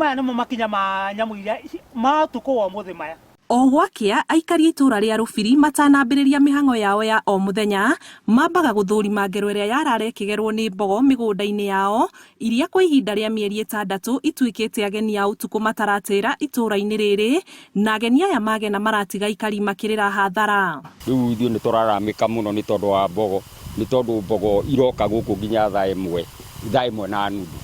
Maya nĩmo makinya ma nyamũ iria ma ũtukũ wa ũmũthĩ maya. O gwakĩa, aikari a itũũra rĩa Rũbiri matanambĩrĩria mĩhang'o yao ya o mũthenya, mambaga gũthũrima ngero ĩrĩa yarara ĩkĩgerwo nĩ mbogo mĩgũnda-inĩ yao, iria kwa ihinda rĩa mĩeri ĩtandatũ ituĩkĩte ageni a ũtukũ mataratĩra itũũra-inĩ rĩrĩ, na ageni aya magena maratiga aikari makĩrĩra hathara. Rĩu ithuĩ nĩ tũraramĩka mũno nĩ tondũ wa mbogo, nĩ tondũ mbogo iroka gũkũ nginya thaa ĩmwe, thaa ĩmwe na nuthu.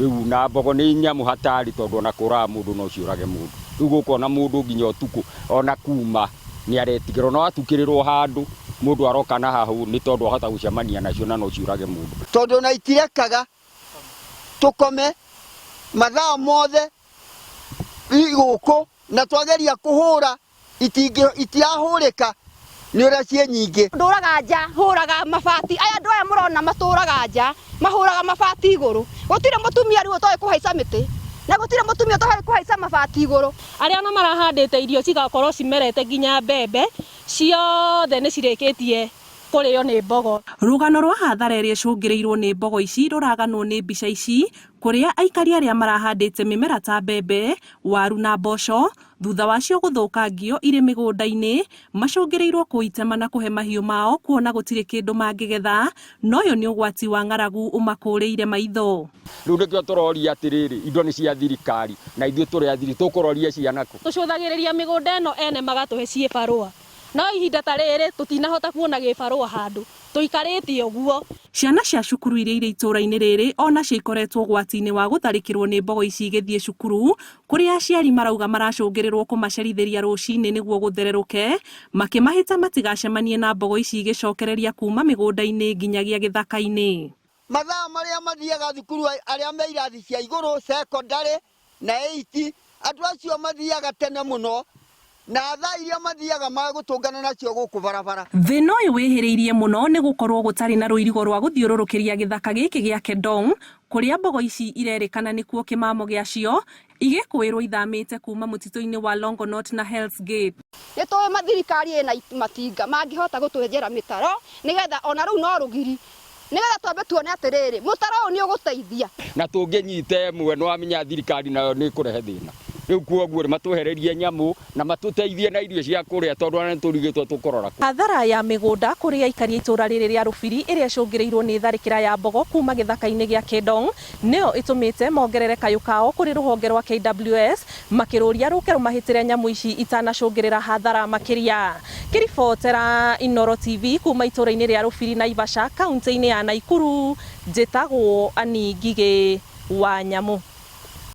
Rĩu na mbogo nĩ nyamũ hatari tondũ ona kũraga mũndũ no ciũrage mũndũ. Rĩu gũkũ ona mũndũ nginya ũtukũ ona kuma nĩ aretigĩra ona watukĩrĩrwo handũ mũndũ aroka na hahũ nĩ tondũ ahota gũcemania nacio na no ciũrage mũndũ. Tondũ ona itirekaga tũkome mathaa mothe gũkũ na twageria kũhũra itirahũrĩka nĩ ũrĩa ciĩ nyingĩ. Ndũraga nja, hũraga mabati. Aya andũ aya mũrona matũraga nja, mahũraga mabati igũrũ. Gũtirĩ mũtumia rĩu ũtoĩ kũhaica mĩtĩ, na gũtirĩ mũtumia ũtoĩ kũhaica mabati igũrũ. Arĩa ona marahandĩte irio cigakorwo cimerete nginya mbembe, ciothe nĩ cirĩkĩtie kũrĩo nĩ mbogo. Rũgano rwa hathara ĩrĩa ĩcũngĩrĩirwo nĩ mbogo ici rũraganwo nĩ mbica ici, kũrĩa aikari arĩa marahandĩte mĩmera ta mbembe, waru na mboco, Thutha wacio gũthũkangio irĩ mĩgũnda-inĩ, macũngĩrĩirwo kũitema na kũhe mahiũ mao kuona gũtirĩ kĩndũ mangĩgetha, na ũyũ nĩ ũgwati wa ng'aragu ũmakũrĩire maitho. Rĩu nĩkĩo tũroria atĩrĩrĩ, indo nĩ cia thirikari na ithuĩ tũrĩ athiri, tũkũroria ciana kũ? Tũcũthagĩrĩria mĩgũnda ĩno ene magatũhe ciĩbarũa, no ihinda ta rĩrĩ tũtinahota kuona gĩbarũa handũ. Tũikarĩte ũguo. Ciana cia cukuru iria irĩ itũũra-inĩ rĩrĩ o nacio ikoretwo ũgwati-inĩ wa gũtharĩkĩrwo nĩ mbogo ici igĩthiĩ cukuru, kũrĩa aciari marauga maracũngĩrĩrwo kũmacerithĩria rũcinĩ nĩguo gũthererũke, makĩmahĩta matigacemanie na mbogo ici igĩcokereria kuma mĩgũnda-inĩ nginyagia gĩthaka-inĩ. Mathaa marĩa mathiaga thukuru arĩa me irathi cia igũrũ, secondary, na eight, andũ acio mathiaga tene mũno na thaa iria mathiaga magũtũngana nacio gũkũ barabara. Thĩna ũyũ wĩhĩrĩirie mũno nĩ gũkorwo gũtarĩ na rũirigo rwa gũthiũrũrũkĩria gĩthaka gĩkĩ gĩa Kedong, kũrĩa mbogo ici irerĩkana nĩkuo kĩmamo gĩacio, igĩkũĩrwo ithamĩte kuma mũtitũ-inĩ wa Longonot na Hell's Gate. Nĩ tũĩ thirikari ĩna matinga mangĩhota gũtwenjera mĩtaro nĩgetha ona rĩu no rũgiri Nĩgetha twambe tuone atĩrĩrĩ, mũtaro ũyũ nĩ ũgũteithia. Na tũngĩnyita ĩmwe nĩwamenya thirikari nayo nĩ ĩkũrehe thĩna. Rĩu kwoguo rĩ, matwehererie nyamũ na matũteithie na irio cia kũrĩa tondũ ona nĩtũrigĩtwo tũkũrora kũ. Hathara ya mĩgũnda kũrĩ aikari a itũũra rĩrĩ rĩa Rũbiri ĩrĩa ĩcũngĩrĩirwo nĩ tharĩkĩra ya mbogo kuma gĩthaka-inĩ gĩa Kedong nĩyo ĩtũmĩte mongerere kayũ kao kũrĩ rũhonge rwa KWS makĩrũria rũke rũmahĩtĩre nyamũ ici itanacũngĩrĩra hathara makĩria. Ngĩribotera Inooro TV kuma itũũra-inĩ rĩa Rũbiri Naivasha, kauntĩ-inĩ ya Naikuru, njĩtagwo Annie Ngigĩ wa Nyamũ.